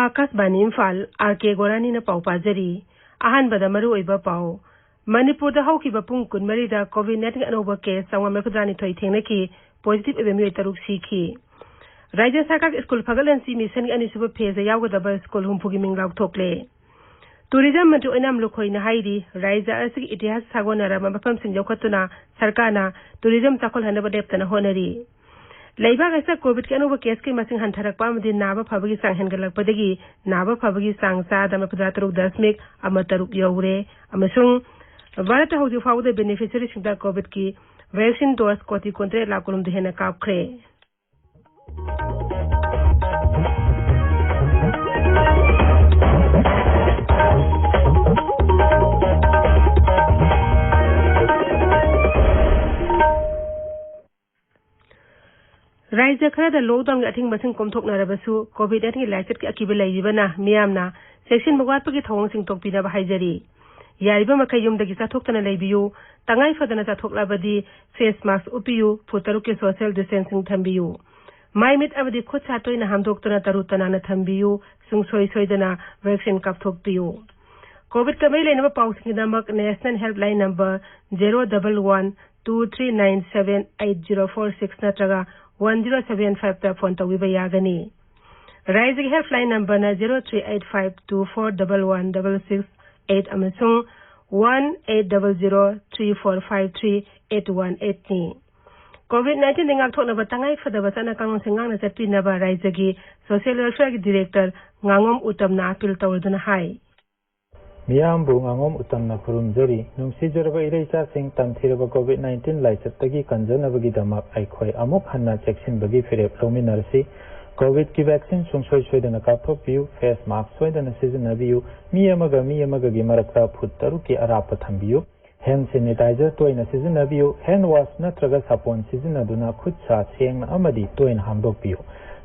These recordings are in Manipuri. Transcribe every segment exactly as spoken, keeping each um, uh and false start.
ꯑꯥꯀꯥꯁꯕꯥꯅꯤ ꯏꯝꯐꯥꯜ, ꯑꯥꯔ ꯀꯦ ꯒꯣꯔꯥꯅꯤꯅ ꯄꯥꯎ ꯄꯥꯖꯔꯤ꯫ ꯑꯍꯥꯟꯕꯗ ꯃꯔꯨꯑꯣꯏꯕ ꯄꯥꯎ꯫ ꯃꯅꯤꯄꯨꯔꯗ ꯍꯧꯈꯤꯕ ꯄꯨꯡ ꯀꯨꯟꯃꯔꯤꯗ COVID nineteen ꯑꯅꯧꯕ case ꯆꯥꯝꯃꯉꯥ ꯃꯔꯤꯐꯨꯇꯔꯥꯅꯤꯊꯣꯏ ꯊꯦꯡꯅꯈꯤ, positive ꯑꯣꯏꯕ ꯃꯤꯑꯣꯏ ꯇꯔꯨꯛ ꯁꯤꯈꯤ꯫ ꯔꯥꯖ꯭ꯌ ꯁꯔꯀꯥꯔꯒꯤ ꯁ꯭ꯀꯨꯜ ꯐꯒꯠꯍꯟꯁꯤ ꯃꯤꯁꯟꯒꯤ ꯑꯅꯤꯁꯨꯕ phaseꯇ ꯌꯥꯎꯒꯗꯕ ꯁ꯭ꯀꯨꯜ ꯍꯨꯝꯐꯨꯒꯤ ꯃꯤꯡ ꯂꯥꯎꯊꯣꯛꯂꯦ꯫ Tourism ꯃꯟꯇ꯭ꯔꯤ ꯑꯣꯏꯅꯥꯝ ꯂꯨꯈꯣꯏꯅ ꯍꯥꯏꯔꯤ, ꯔꯥꯖ꯭ꯌ ꯑꯁꯤꯒꯤ ꯏꯇꯤꯍꯥꯁ ꯁꯥꯒꯣꯟꯅꯔꯕ ꯃꯐꯝꯁꯤꯡ ꯌꯣꯛꯈꯠꯇꯨꯅ ꯁꯔꯀꯥꯔꯅ tourism ꯆꯥꯎꯈꯠꯍꯟꯅꯕ ꯂꯦꯞꯇꯅ ꯍꯣꯠꯅꯔꯤ꯫ ꯂꯩꯕꯥꯛ ꯑꯁꯤꯗ COVIDꯀꯤ ꯑꯅꯧꯕ caseꯀꯤ ꯃꯁꯤꯡ ꯍꯟꯊꯔꯛꯄ ꯑꯃꯗꯤ ꯅꯥꯕ ꯐꯕꯒꯤ ꯆꯥꯡ ꯍꯦꯟꯒꯠꯂꯛꯄꯗꯒꯤ ꯅꯥꯕ ꯐꯕꯒꯤ ꯆꯥꯡ ꯆꯥꯗ ꯃꯔꯤꯐꯨꯇꯔꯨꯛ ꯗꯁꯃꯤꯛ ꯑꯃ ꯇꯔꯨꯛ ꯌꯧꯔꯦ ꯑꯃꯁꯨꯡ ꯚꯥꯔꯠꯇ ꯍꯧꯖꯤꯛ ꯐꯥꯎꯕꯗ beneficiaryꯁꯤꯡꯗ COVIDꯀꯤ vaccine dose ꯀꯣꯇꯤ ꯀꯨꯟꯇꯔꯦꯠ ꯂꯥꯈ ꯀꯨꯟꯍꯨꯝꯗꯣꯏ ꯍꯦꯟꯅ ꯀꯥꯞꯈ꯭ꯔꯦ꯫ ꯔꯥꯖ꯭ꯌ ꯈꯔꯗ lockdownꯒꯤ ꯑꯊꯤꯡꯕꯁꯤꯡ ꯀꯣꯝꯊꯣꯛꯅꯔꯕꯁꯨ COVID nineteenꯒꯤ ꯂꯥꯏꯆꯠꯀꯤ ꯑꯀꯤꯕ ꯂꯩꯔꯤꯕꯅ ꯃꯤꯌꯥꯝꯅ ꯆꯦꯛꯁꯤꯟꯕ ꯋꯥꯠꯄꯒꯤ ꯊꯧꯑꯣꯡꯁꯤꯡ ꯇꯣꯛꯄꯤꯅꯕ ꯍꯥꯏꯖꯔꯤ꯫ ꯌꯥꯔꯤꯕ ꯃꯈꯩ ꯌꯨꯝꯗꯒꯤ ꯆꯠꯊꯣꯛꯇꯅ ꯂꯩꯕꯤꯌꯨ꯫ ꯇꯉꯥꯏ ꯐꯗꯅ ꯆꯠꯊꯣꯛꯂꯕꯗꯤ face mask ꯎꯞꯄꯤꯌꯨ, ꯐꯨꯠ ꯇꯔꯨꯛꯀꯤ social distancing ꯊꯝꯕꯤꯌꯨ꯫ ꯃꯥꯏ ꯃꯤꯠ ꯑꯃꯗꯤ ꯈꯨꯠ ꯁꯥ ꯇꯣꯏꯅ ꯍꯥꯝꯗꯣꯛꯇꯨꯅ ꯇꯔꯨ ꯇꯅꯥꯟꯅ ꯊꯝꯕꯤꯌꯨ꯫ ꯁꯨꯡꯁꯣꯏ ꯁꯣꯏꯗꯅ vaccine ꯀꯥꯞꯊꯣꯛꯄꯤꯌꯨ꯫ COVIDꯀ ꯃꯔꯤ ꯂꯩꯅꯕ ꯄꯥꯎꯁꯤꯡꯒꯤꯗꯃꯛ National Helpline number zero double one two three nine seven eight zero four six ꯅꯠꯇ꯭ꯔꯒ one zero seven fiveꯇ phone ꯇꯧꯕꯤꯕ ꯌꯥꯒꯅꯤ꯫ ꯔꯥꯖ꯭ꯌꯒꯤ helpline numberꯅ zero three eight five two four double one double six eight ꯑꯃꯁꯨꯡ one eight double zero three four five three eight one eightꯅꯤ꯫ COVID nineteenꯗꯒꯤ ꯉꯥꯛꯊꯣꯛꯅꯕ ꯇꯉꯥꯏ ꯐꯗꯕ ꯆꯠꯅ ꯀꯥꯡꯂꯣꯟꯁꯤꯡ ꯉꯥꯛꯅ ꯆꯠꯄꯤꯅꯕ ꯔꯥꯖ꯭ꯌꯒꯤ Social Welfareꯒꯤ Director ꯉꯥꯉꯣꯝ ꯎꯇꯝꯅ appeal ꯇꯧꯔꯗꯨꯅ ꯍꯥꯏ꯫ ꯃꯤꯌꯥꯝꯕꯨ ꯉꯥꯉꯣꯝ ꯎꯇꯝꯅ ꯈꯨꯔꯨꯝꯖꯔꯤ꯫ ꯅꯨꯡꯁꯤꯖꯔꯕ ꯏꯔꯩꯆꯥꯁꯤꯡ, ꯇꯝꯊꯤꯔꯕ COVID nineteen ꯂꯥꯏꯆꯠꯇꯒꯤ ꯀꯟꯖꯅꯕꯒꯤꯗꯃꯛ ꯑꯩꯈꯣꯏ ꯑꯃꯨꯛ ꯍꯟꯅ ꯆꯦꯛꯁꯤꯟꯕꯒꯤ ꯐꯤꯔꯦꯞ ꯂꯧꯃꯤꯟꯅꯔꯁꯤ꯫ COVIDꯀꯤ vaccine ꯁꯨꯡꯁꯣꯏ ꯁꯣꯏꯗꯅ ꯀꯥꯞꯊꯣꯛꯄꯤꯌꯨ, face mask ꯁꯣꯏꯗꯅ ꯁꯤꯖꯤꯟꯅꯕꯤꯌꯨ, ꯃꯤ ꯑꯃꯒ ꯃꯤ ꯑꯃꯒꯒꯤ ꯃꯔꯛꯇ ꯐꯨꯠ ꯇꯔꯨꯛꯀꯤ ꯑꯔꯥꯞꯄ ꯊꯝꯕꯤꯌꯨ, hand sanitizer ꯇꯣꯏꯅ ꯁꯤꯖꯤꯟꯅꯕꯤꯌꯨ, hand wash ꯅꯠꯇ꯭ꯔꯒ ꯁꯥꯄꯣꯟ ꯁꯤꯖꯤꯟꯅꯗꯨꯅ ꯈꯨꯠ ꯁꯥ ꯁꯦꯡꯅ ꯑꯃꯗꯤ ꯇꯣꯏꯅ ꯍꯥꯝꯗꯣꯛꯄꯤꯌꯨ꯫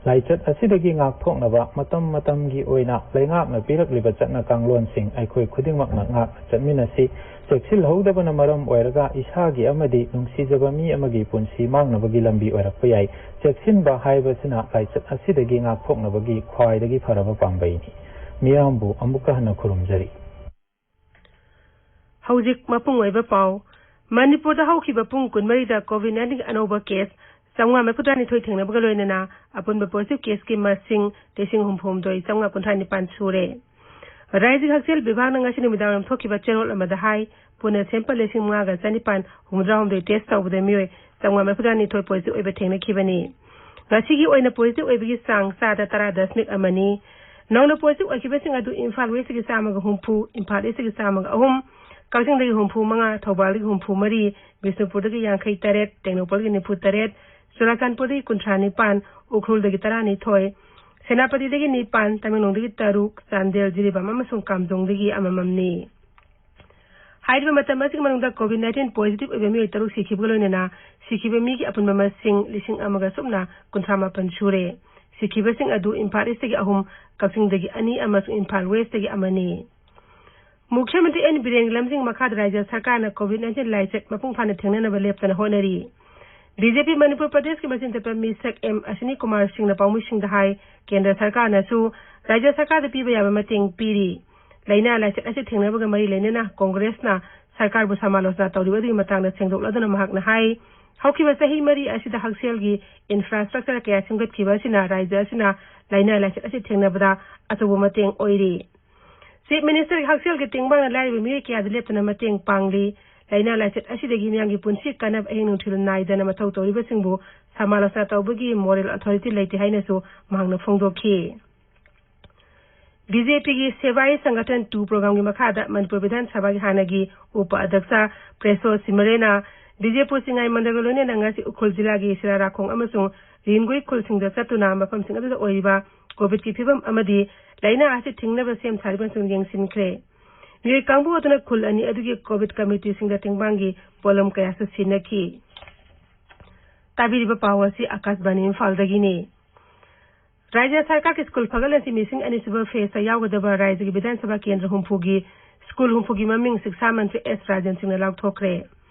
ꯂꯥꯏꯆꯠ ꯑꯁꯤꯗꯒꯤ ꯉꯥꯛꯊꯣꯛꯅꯕ ꯃꯇꯝ ꯃꯇꯝꯒꯤ ꯑꯣꯏꯅ ꯂꯩꯉꯥꯛꯅ ꯄꯤꯔꯛꯂꯤꯕ ꯆꯠꯅ ꯀꯥꯡꯂꯣꯟꯁꯤꯡ ꯑꯩꯈꯣꯏ ꯈꯨꯗꯤꯡꯃꯛꯅ ꯉꯥꯛꯅ ꯆꯠꯃꯤꯟꯅꯁꯤ꯫ ꯆꯦꯛꯁꯤꯜꯍꯧꯗꯕꯅ ꯃꯔꯝ ꯑꯣꯏꯔꯒ ꯏꯁꯥꯒꯤ ꯑꯃꯗꯤ ꯅꯨꯡꯁꯤꯖꯕ ꯃꯤ ꯑꯃꯒꯤ ꯄꯨꯟꯁꯤ ꯃꯥꯡꯅꯕꯒꯤ ꯂꯝꯕꯤ ꯑꯣꯏꯔꯛꯄ ꯌꯥꯏ꯫ ꯆꯦꯛꯁꯤꯟꯕ ꯍꯥꯏꯕꯁꯤꯅ ꯂꯥꯏꯆꯠ ꯑꯁꯤꯗꯒꯤ ꯉꯥꯛꯊꯣꯛꯅꯕꯒꯤ ꯈ꯭ꯋꯥꯏꯗꯒꯤ ꯐꯔꯕ ꯄꯥꯝꯕꯩꯅꯤ꯫ ꯃꯤꯌꯥꯝꯕꯨ ꯑꯃꯨꯛꯀ ꯍꯟꯅ ꯈꯨꯔꯨꯝꯖꯔꯤ꯫ ꯍꯧꯖꯤꯛ ꯃꯄꯨꯡ ꯑꯣꯏꯕ ꯄꯥꯎ꯫ ꯃꯅꯤꯄꯨꯔꯗ ꯍꯧꯈꯤꯕ ꯄꯨꯡ ꯀꯨꯟꯃꯔꯤꯗ COVID nineteen ꯑꯅꯧꯕ case ꯆꯥꯝꯃꯉꯥ ꯃꯔꯤꯐꯨꯇꯔꯥꯅꯤꯊꯣꯏ ꯊꯦꯡꯅꯕꯒ ꯂꯣꯏꯅꯅ ꯑꯄꯨꯟꯕ positive caseꯀꯤ ꯃꯁꯤꯡ ꯂꯤꯁꯤꯡ ꯍꯨꯝꯐꯨꯍꯨꯝꯗꯣꯏ ꯆꯥꯝꯃꯉꯥ ꯀꯨꯟꯊ꯭ꯔꯥ ꯅꯤꯄꯥꯟ ꯁꯨꯔꯦ꯫ ꯔꯥꯏꯖ꯭ꯌꯒꯤ ꯍꯛꯁꯦꯜ ꯕꯤꯚꯥꯒꯅ ꯉꯁꯤ ꯅꯨꯃꯤꯗꯥꯡꯋꯥꯏꯔꯝ ꯊꯣꯛꯈꯤꯕ ꯆꯦꯔꯣꯜ ꯑꯃꯗ ꯍꯥꯏ, ꯄꯨꯟꯅ sample ꯂꯤꯁꯤꯡ ꯃꯉꯥꯒ ꯆꯅꯤꯄꯥꯟ ꯍꯨꯝꯐꯨꯇꯔꯥꯍꯨꯝꯗꯣꯏ test ꯇꯧꯕꯗ ꯃꯤꯑꯣꯏ ꯆꯥꯝꯃꯉꯥ ꯃꯔꯤꯐꯨꯇꯔꯥꯅꯤꯊꯣꯏ positive ꯑꯣꯏꯕ ꯊꯦꯡꯅꯈꯤꯕꯅꯤ꯫ ꯉꯁꯤꯒꯤ ꯑꯣꯏꯅ positive ꯑꯣꯏꯕꯒꯤ ꯆꯥꯡ ꯆꯥꯗ ꯇꯔꯥ ꯗꯁꯃꯤꯛ ꯑꯃꯅꯤ꯫ ꯅꯧꯅ positive ꯑꯣꯏꯈꯤꯕꯁꯤꯡ ꯑꯗꯨ ꯏꯝꯐꯥꯜ Westꯀꯤ ꯆꯥꯝꯃꯒ ꯍꯨꯝꯐꯨ, ꯏꯝꯐꯥꯜ Eastꯀꯤ ꯆꯥꯝꯃꯒ ꯑꯍꯨꯝ, ꯀꯛꯆꯤꯡꯗꯒꯤ ꯍꯨꯝꯐꯨ ꯃꯉꯥ, ꯊꯧꯕꯥꯜꯗꯒꯤ ꯍꯨꯝꯐꯨ ꯃꯔꯤ, ꯕꯤꯁꯅꯨꯄꯨꯔꯗꯒꯤ ꯌꯥꯡꯈꯩ ꯇꯔꯦꯠ, ꯇꯦꯡꯅꯧꯄꯜꯗꯒꯤ ꯅꯤꯐꯨ ꯇꯔꯦꯠ, ꯆꯨꯔꯥꯆꯥꯟꯄꯨꯔꯗꯒꯤ ꯀꯨꯟꯊ꯭ꯔꯥ ꯅꯤꯄꯥꯟ, ꯎꯈ꯭ꯔꯨꯜꯗꯒꯤ ꯇꯔꯥꯅꯤꯊꯣꯏ, ꯁꯦꯅꯥꯄꯇꯤꯗꯒꯤ ꯅꯤꯄꯥꯟ, ꯇꯃꯦꯡꯂꯣꯡꯗꯒꯤ ꯇꯔꯨꯛ, ꯆꯥꯟꯗꯦꯜ, ꯖꯤꯔꯤꯕꯥꯝ ꯑꯃꯁꯨꯡ ꯀꯥꯝꯖꯣꯡꯗꯒꯤ ꯑꯃꯃꯝꯅꯤ꯫ ꯍꯥꯏꯔꯤꯕ ꯃꯇꯝ ꯑꯁꯤꯒꯤ ꯃꯅꯨꯡꯗ COVID nineteen positive ꯑꯣꯏꯕ ꯃꯤꯑꯣꯏ ꯇꯔꯨꯛ ꯁꯤꯈꯤꯕꯒ ꯂꯣꯏꯅꯅ ꯁꯤꯈꯤꯕ ꯃꯤꯒꯤ ꯑꯄꯨꯟꯕ ꯃꯁꯤꯡ ꯂꯤꯁꯤꯡ ꯑꯃꯒ ꯁꯨꯞꯅ ꯀꯨꯟꯊ꯭ꯔꯥ ꯃꯥꯄꯟ ꯁꯨꯔꯦ꯫ ꯁꯤꯈꯤꯕꯁꯤꯡ ꯑꯗꯨ ꯏꯝꯐꯥꯜ Eastꯇꯒꯤ ꯑꯍꯨꯝ, ꯀꯛꯆꯤꯡꯗꯒꯤ ꯑꯅꯤ ꯑꯃꯁꯨꯡ ꯏꯝꯐꯥꯜ Westꯇꯒꯤ ꯑꯃꯅꯤ꯫ ꯃꯨꯈ꯭ꯌ ꯃꯟꯇ꯭ꯔꯤ ꯑꯦꯟ ꯕꯤꯔꯦꯟꯒꯤ ꯂꯝꯖꯤꯡ ꯃꯈꯥꯗ ꯔꯥꯖ꯭ꯌ ꯁꯔꯀꯥꯔꯅ COVID nineteen ꯂꯥꯏꯆꯠ ꯃꯄꯨꯡ ꯐꯥꯅ ꯊꯦꯡꯅꯅꯕ ꯂꯦꯞꯇꯅ ꯍꯣꯠꯅꯔꯤ꯫ BJP ꯃꯅꯤꯄꯨꯔ ꯄ꯭ꯔꯗꯦꯁꯀꯤ ꯃꯆꯤꯟ ꯇꯞꯄ ꯃꯤꯁꯛ ꯑꯦꯝ ꯑꯁ꯭ꯋꯤꯅꯤ ꯀꯨꯃꯥꯔ ꯁꯤꯡꯅ ꯄꯥꯎꯃꯤꯁꯤꯡꯗ ꯍꯥꯏ, ꯀꯦꯟꯗ꯭ꯔ ꯁꯔꯀꯥꯔꯅꯁꯨ ꯔꯥꯖ꯭ꯌ ꯁꯔꯀꯥꯔꯗ ꯄꯤꯕ ꯌꯥꯕ ꯃꯇꯦꯡ ꯄꯤꯔꯤ꯫ ꯂꯥꯏꯅꯥ ꯂꯥꯏꯆꯠ ꯑꯁꯤ ꯊꯦꯡꯅꯕꯒ ꯃꯔꯤ ꯂꯩꯅꯅ ꯀꯣꯡꯒ꯭ꯔꯦꯁꯅ ꯁꯔꯀꯥꯔꯕꯨ ꯁꯃꯥꯂꯣꯆꯅꯥ ꯇꯧꯔꯤꯕ ꯑꯗꯨꯒꯤ ꯃꯇꯥꯡꯗ ꯁꯦꯡꯗꯣꯛꯂꯗꯨꯅ ꯃꯍꯥꯛꯅ ꯍꯥꯏ, ꯍꯧꯈꯤꯕ ꯆꯍꯤ ꯃꯔꯤ ꯑꯁꯤꯗ ꯍꯛꯁꯦꯜꯒꯤ infrastructure ꯀꯌꯥ ꯁꯦꯝꯒꯠꯈꯤꯕ ꯑꯁꯤꯅ ꯔꯥꯖ꯭ꯌ ꯑꯁꯤꯅ ꯂꯥꯏꯅꯥ ꯂꯥꯏꯆꯠ ꯑꯁꯤ ꯊꯦꯡꯅꯕꯗ ꯑꯆꯧꯕ ꯃꯇꯦꯡ ꯑꯣꯏꯔꯤ꯫ Chief Ministerꯒꯤ ꯍꯛꯁꯦꯜꯒꯤ ꯇꯦꯡꯕꯥꯡꯅ ꯂꯥꯏꯔꯕ ꯃꯤꯑꯣꯏ ꯀꯌꯥꯗ ꯂꯦꯞꯇꯅ ꯃꯇꯦꯡ ꯄꯥꯡꯂꯤ꯫ ꯂꯥꯏꯅꯥ ꯂꯥꯏꯆꯠ ꯑꯁꯤꯗꯒꯤ ꯃꯤꯌꯥꯝꯒꯤ ꯄꯨꯟꯁꯤ ꯀꯟꯅꯕ ꯑꯍꯤꯡ ꯅꯨꯡꯊꯤꯜ ꯅꯥꯏꯗꯅ ꯃꯊꯧ ꯇꯧꯔꯤꯕꯁꯤꯡꯕꯨ ꯁꯃꯥꯂꯣꯆꯅꯥ ꯇꯧꯕꯒꯤ moral authority ꯂꯩꯇꯦ ꯍꯥꯏꯅꯁꯨ ꯃꯍꯥꯛꯅ ꯐꯣꯡꯗꯣꯛꯈꯤ꯫ BJPꯒꯤ ꯁꯦꯕꯥ ꯍꯤ ꯁꯪꯒꯊꯟ two programꯒꯤ ꯃꯈꯥꯗ ꯃꯅꯤꯄꯨꯔ ꯕꯤꯙꯥꯟ ꯁꯚꯥꯒꯤ ꯍꯥꯟꯅꯒꯤ ꯎꯄ ꯑꯗ꯭ꯌꯛꯁ ꯄ꯭ꯔꯦꯁꯣ ꯁꯤꯃꯔꯦꯅ ꯕꯤꯖꯦꯄꯨꯔ ꯆꯤꯡꯉꯥꯏ ꯃꯟꯗꯜꯒ ꯂꯣꯏꯅꯅ ꯉꯁꯤ ꯎꯈ꯭ꯔꯨꯜ ꯖꯤꯂꯥꯒꯤ ꯁꯤꯔꯥꯔꯥꯈꯣꯡ ꯑꯃꯁꯨꯡ ꯔꯤꯟꯒꯨꯏ ꯈꯨꯜꯁꯤꯡꯗ ꯆꯠꯇꯨꯅ ꯃꯐꯝꯁꯤꯡ ꯑꯗꯨꯗ ꯑꯣꯏꯔꯤꯕ COVIDꯀꯤ ꯐꯤꯕꯝ ꯑꯃꯗꯤ ꯂꯥꯏꯅꯥ ꯑꯁꯤ ꯊꯤꯡꯅꯕ ꯁꯦꯝ ꯁꯥꯔꯤꯕꯁꯤꯡ ꯌꯦꯡꯁꯤꯟꯈ꯭ꯔꯦ꯫ ꯃꯤꯑꯣꯏ ꯀꯥꯡꯕꯨ ꯑꯗꯨꯅ ꯈꯨꯜ ꯑꯅꯤ ꯑꯗꯨꯒꯤ COVID committeeꯁꯤꯡꯗ ꯇꯦꯡꯕꯥꯡꯒꯤ ꯄꯣꯠꯂꯝ ꯀꯌꯥꯁꯨ ꯁꯤꯟꯅꯈꯤ꯫ ꯇꯥꯕꯤꯔꯤꯕ ꯄꯥꯎ ꯑꯁꯤ ꯑꯥꯀꯥꯁꯕꯥꯅꯤ ꯏꯝꯐꯥꯜꯗꯒꯤꯅꯤ꯫ ꯔꯥꯖ꯭ꯌ ꯁꯔꯀꯥꯔꯒꯤ ꯁ꯭ꯀꯨꯜ ꯐꯒꯠꯍꯟꯁꯤ ꯃꯤꯁꯟ ꯑꯅꯤꯁꯨꯕ ꯐꯦꯖꯇ ꯌꯥꯎꯒꯗꯕ ꯔꯥꯖ꯭ꯌꯒꯤ ꯕꯤꯙꯥꯟ ꯁꯚꯥ ꯀꯦꯟꯗ꯭ꯔ ꯍꯨꯝꯐꯨꯒꯤ ꯁ꯭ꯀꯨꯜ ꯍꯨꯝꯐꯨꯒꯤ ꯃꯃꯤꯡ ꯁꯤꯛꯁꯥ ꯃꯟꯇ꯭ꯔꯤ ꯑꯦꯁ ꯔꯥꯖꯦꯟ ꯁꯤꯡꯅ ꯂꯥꯎꯊꯣꯛꯈ꯭ꯔꯦ꯫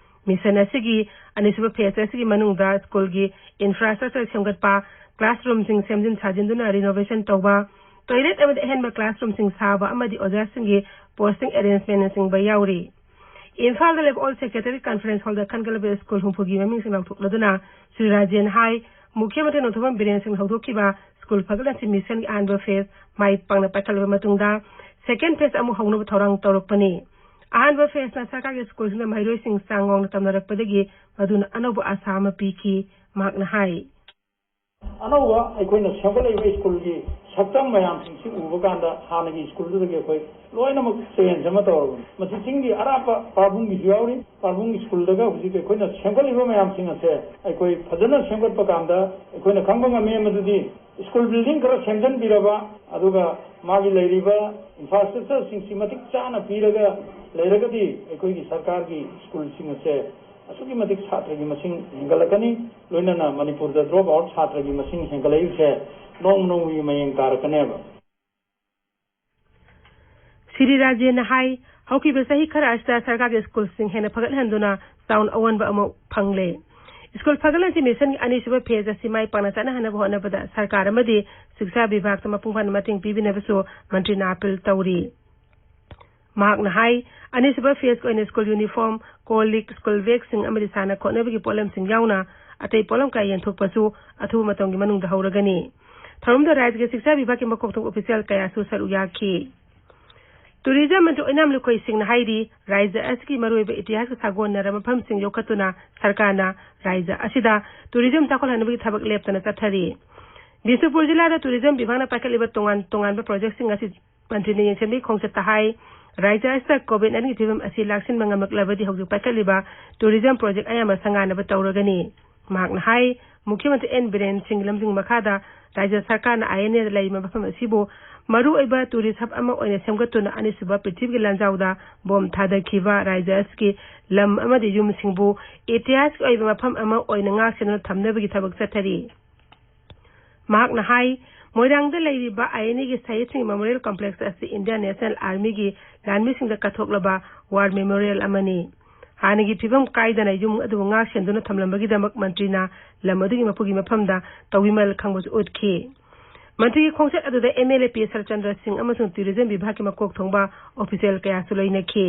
ꯃꯤꯁꯟ ꯑꯁꯤꯒꯤ ꯑꯅꯤꯁꯨꯕ ꯐꯦꯖ ꯑꯁꯤꯒꯤ ꯃꯅꯨꯡꯗ ꯁ꯭ꯀꯨꯜꯒꯤ ꯏꯟꯐ꯭ꯔꯥꯁ꯭ꯇ꯭ꯔꯛꯆꯔ ꯁꯦꯝꯒꯠꯄ, ꯀ꯭ꯂꯥꯁꯔꯨꯝꯁꯤꯡ ꯁꯦꯝꯖꯤꯟ ꯁꯥꯖꯤꯟꯗꯨꯅ ꯔꯤꯅꯣꯚꯦꯁꯟ ꯇꯧꯕ, ꯇꯣꯏꯂꯦꯠ ꯑꯃꯗꯤ ꯑꯍꯦꯟꯕ ꯀ꯭ꯂꯥꯁꯔꯨꯝꯁꯤꯡ ꯁꯥꯕ ꯑꯃꯗꯤ ꯑꯣꯖꯥꯁꯤꯡꯒꯤ ꯄꯣꯁꯇꯤꯡ ꯑꯦꯔꯦꯟꯖꯃꯦꯟꯅꯆꯤꯡꯕ ꯌꯥꯎꯔꯤ꯫ ꯏꯝꯐꯥꯜꯗ ꯂꯩꯕ ꯑꯣꯜ ꯁꯦꯀ꯭ꯔꯦꯇꯔꯤ ꯀꯟꯐꯔꯦꯟꯁ ꯍꯣꯜꯗ ꯈꯟꯒꯠꯂꯕ ꯁ꯭ꯀꯨꯜ ꯍꯨꯝꯐꯨꯒꯤ ꯃꯃꯤꯡꯁꯤꯡ ꯂꯥꯎꯊꯣꯛꯂꯗꯨꯅ ꯁ꯭ꯔꯤ ꯔꯥꯖꯦꯟ ꯍꯥꯏ, ꯃꯨꯈ꯭ꯌ ꯃꯟꯇ꯭ꯔꯤ ꯅꯣꯡꯊꯣꯝꯕꯝ ꯕꯤꯔꯦꯟ ꯁꯤꯡꯅ ꯍꯧꯗꯣꯛꯈꯤꯕ ꯁ꯭ꯀꯨꯜ ꯐꯒꯠꯍꯟꯁꯤ ꯃꯤꯁꯟꯒꯤ ꯑꯍꯥꯟꯕ ꯐꯦꯖ ꯃꯥꯏ ꯄꯥꯛꯅ ꯄꯥꯏꯈꯠꯂꯕ ꯃꯇꯨꯡꯗ ꯁꯦꯀꯦꯟ ꯐꯦꯖ ꯑꯃꯨꯛ ꯍꯧꯅꯕ ꯊꯧꯔꯥꯡ ꯇꯧꯔꯛꯄꯅꯤ꯫ ꯑꯍꯥꯟꯕ ꯐꯦꯖꯅ ꯁꯔꯀꯥꯔꯒꯤ ꯁ꯭ꯀꯨꯜꯁꯤꯡꯗ ꯃꯍꯩꯔꯣꯏꯁꯤꯡ ꯆꯥꯡ ꯋꯥꯡꯅ ꯇꯝꯅꯔꯛꯄꯗꯒꯤ ꯃꯗꯨꯅ ꯑꯅꯧꯕ ꯑꯥꯁꯥ ꯑꯃ ꯄꯤꯈꯤ꯫ ꯃꯍꯥꯛꯅ ꯍꯥꯏ꯫ ꯑꯅꯧꯕ ꯑꯩꯈꯣꯏꯅ ꯁꯦꯝꯒꯠꯂꯛꯏꯕ ꯁ꯭ꯀꯨꯜꯒꯤ ꯁꯛꯇꯝ ꯃꯌꯥꯝꯁꯤꯡꯁꯤ ꯎꯕ ꯀꯥꯟꯗ ꯍꯥꯟꯅꯒꯤ ꯁ꯭ꯀꯨꯜꯗꯨꯗꯒꯤ ꯑꯩꯈꯣꯏ ꯂꯣꯏꯅꯃꯛ ꯆꯦꯟꯖ ꯑꯃ ꯇꯧꯔꯕꯅꯤ꯫ ꯃꯁꯤ ꯆꯤꯡꯒꯤ ꯑꯔꯥꯞꯄ ꯄꯥꯔꯕꯨꯡꯒꯤꯁꯨ ꯌꯥꯎꯔꯤ꯫ ꯄꯥꯔꯕꯨꯡꯒꯤ ꯁ꯭ꯀꯨꯜꯗꯒ ꯍꯧꯖꯤꯛ ꯑꯩꯈꯣꯏꯅ ꯁꯦꯝꯒꯠꯂꯤꯕ ꯃꯌꯥꯝꯁꯤꯡ ꯑꯁꯦ ꯑꯩꯈꯣꯏ ꯐꯖꯅ ꯁꯦꯝꯒꯠꯄ ꯀꯥꯟꯗ ꯑꯩꯈꯣꯏꯅ ꯈꯪꯕ ꯉꯝꯃꯤ꯫ ꯃꯗꯨꯗꯤ ꯁ꯭ꯀꯨꯜ ꯕꯤꯜꯗꯤꯡ ꯈꯔ ꯁꯦꯝꯖꯤꯟꯕꯤꯔꯕ, ꯑꯗꯨꯒ ꯃꯥꯒꯤ ꯂꯩꯔꯤꯕ ꯏꯟꯐ꯭ꯔꯥꯁ꯭ꯇ꯭ꯔꯛꯆꯔꯁꯤꯡꯁꯤ ꯃꯇꯤꯛ ꯆꯥꯅ ꯄꯤꯔꯒ ꯂꯩꯔꯒꯗꯤ ꯑꯩꯈꯣꯏꯒꯤ ꯁꯔꯀꯥꯔꯒꯤ ꯁ꯭ꯀꯨꯜꯁꯤꯡ ꯑꯁꯦ ꯑꯁꯨꯛꯀꯤ ꯃꯇꯤꯛ ꯁꯥꯇ꯭ꯔꯒꯤ ꯃꯁꯤꯡ ꯍꯦꯟꯒꯠꯂꯛꯀꯅꯤ, ꯂꯣꯏꯅꯅ ꯃꯅꯤꯄꯨꯔꯗ ꯗ꯭ꯔꯣꯞ ꯑꯥꯎꯠ ꯁꯥꯇ꯭ꯔꯒꯤ ꯃꯁꯤꯡ ꯍꯦꯟꯒꯠꯂꯛꯏꯕꯁꯦ ꯅꯣꯡꯃ ꯅꯣꯡꯃꯒꯤ ꯃꯌꯦꯡ ꯇꯥꯔꯛꯀꯅꯦꯕ꯫ ꯁ꯭ꯔꯤ ꯔꯥꯖꯦꯟꯅ ꯍꯥꯏ, ꯍꯧꯈꯤꯕ ꯆꯍꯤ ꯈꯔ ꯑꯁꯤꯗ ꯁꯔꯀꯥꯔꯒꯤ ꯁ꯭ꯀꯨꯜꯁꯤꯡ ꯍꯦꯟꯅ ꯐꯒꯠꯍꯟꯗꯨꯅ ꯆꯥꯎꯅ ꯑꯑꯣꯟꯕ ꯑꯃ ꯐꯪꯂꯦ꯫ ꯁ꯭ꯀꯨꯜ ꯐꯒꯠꯍꯟꯁꯤ ꯃꯤꯁꯟꯒꯤ ꯑꯅꯤꯁꯨꯕ ꯐꯦꯖ ꯑꯁꯤ ꯃꯥꯏ ꯄꯥꯛꯅ ꯆꯠꯅꯍꯟꯅꯕ ꯍꯣꯠꯅꯕꯗ ꯁꯔꯀꯥꯔ ꯑꯃꯗꯤ ꯁꯤꯛꯁꯥ ꯕꯤꯚꯥꯒꯇ ꯃꯄꯨꯡ ꯐꯥꯅ ꯃꯇꯦꯡ ꯄꯤꯕꯤꯅꯕꯁꯨ ꯃꯟꯇ꯭ꯔꯤꯅ ꯑꯥꯄꯤꯜ ꯇꯧꯔꯤ꯫ ꯃꯍꯥꯛꯅ ꯍꯥꯏ, ꯑꯅꯤꯁꯨꯕ ꯐꯦꯖꯀꯤ ꯑꯣꯏꯅ ꯁ꯭ꯀꯨꯜ ꯌꯨꯅꯤꯐꯣꯔꯝ, ꯀꯣꯜ ꯂꯤꯛ, ꯁ꯭ꯀꯨꯜ ꯕꯦꯒꯁꯤꯡ ꯑꯃꯗꯤ ꯁꯥꯟꯅ ꯈꯣꯠꯅꯕꯒꯤ ꯄꯣꯠꯂꯝꯁꯤꯡ ꯌꯥꯎꯅ ꯑꯇꯩ ꯄꯣꯠꯂꯝ ꯀꯌꯥ ꯌꯦꯟꯊꯣꯛꯄꯁꯨ ꯑꯊꯨꯕ ꯃꯇꯝꯒꯤ ꯃꯅꯨꯡꯗ ꯍꯧꯔꯒꯅꯤ꯫ ꯊꯧꯔꯝꯗꯨꯗ ꯔꯥꯖ꯭ꯌꯒꯤ ꯁꯤꯛꯁꯥ ꯕꯤꯚꯥꯒꯀꯤ ꯃꯀꯣꯛ ꯊꯣꯡꯕ ꯑꯣꯐꯤꯁꯤꯌꯦꯜ ꯀꯌꯥꯁꯨ ꯁꯔꯨꯛ ꯌꯥꯈꯤ꯫ ꯇꯨꯔꯤꯖꯝ ꯃꯟꯇ꯭ꯔꯤ ꯑꯣꯏꯅꯥꯝ ꯂꯨꯈꯣꯏ ꯁꯤꯡꯅ ꯍꯥꯏꯔꯤ, ꯔꯥꯖ꯭ꯌ ꯑꯁꯤꯒꯤ ꯃꯔꯨꯑꯣꯏꯕ ꯏꯇꯤꯍꯥꯁꯀ ꯁꯥꯒꯣꯟꯅꯔꯕ ꯃꯐꯝꯁꯤꯡ ꯌꯣꯛꯈꯠꯇꯨꯅ ꯁꯔꯀꯥꯔꯅ ꯔꯥꯖ꯭ꯌ ꯑꯁꯤꯗ ꯇꯨꯔꯤꯖꯝ ꯆꯥꯎꯈꯠꯍꯟꯅꯕꯒꯤ ꯊꯕꯛ ꯂꯦꯞꯇꯅ ꯆꯠꯊꯔꯤ꯫ ꯕꯤꯁꯅꯨꯄꯨꯔ ꯖꯤꯂꯥꯗ ꯇꯨꯔꯤꯖꯝ ꯕꯤꯚꯥꯒꯅ ꯄꯥꯏꯈꯠꯂꯤꯕ ꯇꯣꯉꯥꯟ ꯇꯣꯉꯥꯟꯕ ꯄ꯭ꯔꯣꯖꯦꯛꯁꯤꯡ ꯑꯁꯤ ꯃꯟꯇ꯭ꯔꯤꯅ ꯌꯦꯡꯁꯤꯟꯕꯒꯤ ꯈꯣꯡꯆꯠꯇ ꯍꯥꯏ, ꯔꯥꯖ꯭ꯌ ꯑꯁꯤꯗ ꯀꯣꯚꯤꯗ ꯅꯥꯏꯟꯇꯤꯟꯒꯤ ꯐꯤꯕꯝ ꯑꯁꯤ ꯂꯥꯛꯁꯤꯟꯕ ꯉꯝꯂꯛꯂꯕꯗꯤ ꯍꯧꯖꯤꯛ ꯄꯥꯏꯈꯠꯂꯤꯕ ꯇꯨꯔꯤꯖꯝ ꯄ꯭ꯔꯣꯖꯦꯛ ꯑꯌꯥꯝꯕ ꯁꯪꯒꯥꯅꯕ ꯇꯧꯔꯒꯅꯤ꯫ ꯃꯍꯥꯛꯅ ꯍꯥꯏ, ꯃꯨꯈ꯭ꯌ ꯃꯟꯇ꯭ꯔꯤ ꯑꯦꯟ ꯕꯤꯔꯦꯟ ꯁꯤꯡꯒꯤ ꯂꯝꯖꯤꯡ ꯃꯈꯥꯗ ꯔꯥꯖ꯭ꯌ ꯁꯔꯀꯥꯔꯅ ꯑꯥꯏ ꯑꯦꯟ ꯑꯦꯗ ꯂꯩꯔꯤꯕ ꯃꯐꯝ ꯑꯁꯤꯕꯨ ꯃꯔꯨꯑꯣꯏꯕ ꯇꯨꯔꯤꯁ ꯍꯕ ꯑꯃ ꯑꯣꯏꯅ ꯁꯦꯝꯒꯠꯇꯨꯅ ꯑꯅꯤꯁꯨꯕ ꯄ꯭ꯔꯤꯊꯤꯕꯤꯒꯤ ꯂꯥꯟꯖꯥꯎꯗ ꯕꯣꯝ ꯊꯥꯗꯈꯤꯕ ꯔꯥꯖ꯭ꯌ ꯑꯁꯤꯒꯤ ꯂꯝ ꯑꯃꯗꯤ ꯌꯨꯝꯁꯤꯡꯕꯨ ꯏꯇꯤꯍꯥꯁꯀꯤ ꯑꯣꯏꯕ ꯃꯐꯝ ꯑꯃ ꯑꯣꯏꯅ ꯉꯥꯛ ꯁꯦꯟꯗꯨꯅ ꯊꯝꯅꯕꯒꯤ ꯊꯕꯛ ꯆꯠꯊꯔꯤ꯫ ꯃꯍꯥꯛꯅ ꯍꯥꯏ, ꯃꯣꯏꯔꯥꯡꯗ ꯂꯩꯔꯤꯕ ꯑꯥꯏ ꯑꯦꯟ ꯑꯦꯒꯤ ꯁꯍꯤꯗꯁꯤꯡ ꯃꯦꯃꯣꯔꯤꯌꯦꯜ ꯀꯝꯄ꯭ꯂꯦꯛꯁ ꯑꯁꯤ ꯏꯟꯗꯤꯌꯥꯟ ꯅꯦꯁꯅꯦꯜ ꯑꯥꯔꯃꯤꯒꯤ ꯂꯥꯟꯃꯤꯁꯤꯡꯗ ꯀꯠꯊꯣꯛꯂꯕ ꯋꯥꯔ ꯃꯦꯃꯣꯔꯤꯌꯦꯜ ꯑꯃꯅꯤ꯫ ꯍꯥꯟꯅꯒꯤ ꯐꯤꯕꯝ ꯀꯥꯏꯗꯅ ꯌꯨꯝ ꯑꯗꯨꯕꯨ ꯉꯥꯛ ꯁꯦꯟꯗꯨꯅ ꯊꯝꯂꯝꯕꯒꯤꯗꯃꯛ ꯃꯟꯇ꯭ꯔꯤꯅ ꯂꯝ ꯑꯗꯨꯒꯤ ꯃꯄꯨꯒꯤ ꯃꯐꯝꯗ ꯇꯧꯕꯤꯃꯜ ꯈꯪꯕꯁꯨ ꯎꯠꯈꯤ꯫ ꯃꯟꯇ꯭ꯔꯤꯒꯤ ꯈꯣꯡꯆꯠ ꯑꯗꯨꯗ ꯑꯦꯝ ꯑꯦꯜ ꯑꯦ ꯄꯤ ꯁꯔꯆꯟꯗ꯭ꯔ ꯁꯤꯡ ꯑꯃꯁꯨꯡ ꯇꯨꯔꯤꯖꯝ ꯕꯤꯚꯥꯒꯀꯤ ꯃꯀꯣꯛ ꯊꯣꯡꯕ ꯑꯣꯐꯤꯁꯤꯌꯦꯜ ꯀꯌꯥꯁꯨ ꯂꯣꯏꯅꯈꯤ꯫